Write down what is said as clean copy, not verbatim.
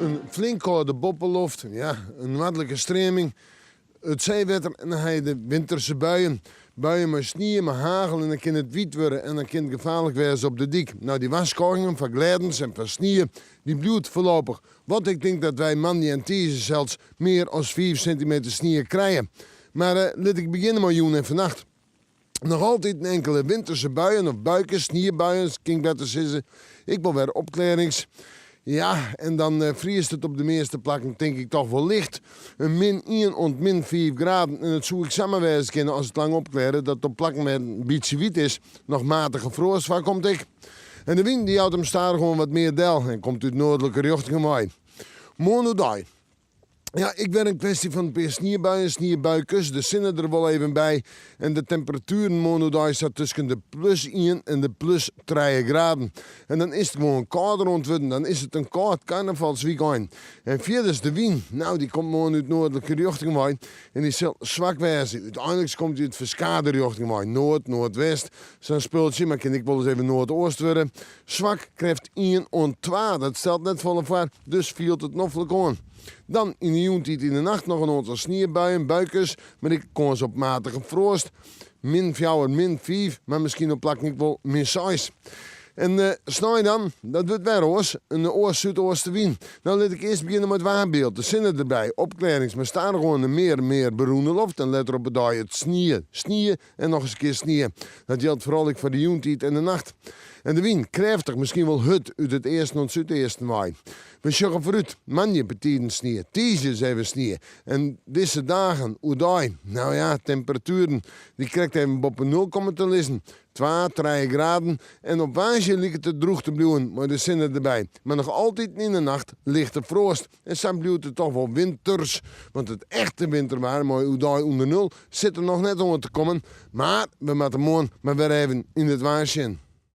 In flink kâlde boppeloft, ja, in noardlike streaming, it seewetter en dan ha je de winterse buien. Buien mei snie, mei hagel en dan kin it wiet wurde en dan kin it gefaarlik wêze op de dyk. No, dy warskôgingen foar glêdens en foar snie, dy bliuwt foarlopich. Want ik tink dat wy moandei en tiisdei sels mear as fiif sintimeter snie krije. Mar lit ik begjinne mei jûn en fannacht. Noch altyd inkele winterse buien of buikes, sniebuien kin ik better sizze. Ek wol wer opklearrings. Ja, en dan friest it op de measte plakken tink ik toch wol licht. In min ien oant min fiif graden en it soe ek samar wêze kinne as it lang opklearret dat it op plakken wêr't in bytsje wiet is noch matige froast foarkomt ek. En de wyn dy jout him stadichoan wat mear del en komt út noardlike rjochtingen wei. Moarn oerdei. Ja, ek wer in kwestje fan in pear sniebuien, sniebuikes, de sinne der wol even by en de temperatueren moarn oerdei sa tusken de plus ien en de plus trije graden. En dan is it gewoan kâlder oan it wurden, dan is it in kâld karnavalswykein. En fierders de wyn, no dy komt moarn út noardlike rjochting wei en dy sil swak wêze. Uteinliks komt dy út ferskate rjochtingen wei, noard, noardwest, sa'n spultsje, mar kin ek wolris even noardoost wurde. Swak, krêft ien oant twa, dat stelt net folle foar, dus fielt it noflik oan. Dan yn de jûntiid yn de nacht noch in oantal sniebuien, buikes, mar ek kâns op matige froast. Min fjouwer, min fiif, mar miskien op plakken ek wol min seis. En snein dan, dat wurdt wer oars, in oast-súdeastewyn. No lit ik earst begjinne mei it waarbyld, de sinne derby, opklearrings, mar stadichoan in mear en mear berûne loft en letter op 'e dei it snie, snie en noch ris in kear snie. Dat jildt foaral ek foar de jûntiid en de nacht. En de wyn, krêftich, miskien wol hurd, út it easten oant súdeasten wei. We sjogge foarút, moandei betiden snie, tiisdei ris even snie en dizze dagen oerdei, no ja, temperatueren dy't krekt even boppe nul komme te lizzen. Twa, trije graden en op woansdei liket it drûch te bliuwen mei de sinne derby, mar noch altiten yn de nacht lichte froast. En sa bliuwt it toch wol winters, want it echte winterwaar mei oerdei ûnder nul sit der noch net oan te kommen. Mar we moatte moarn mar wer even yn it waar sjen.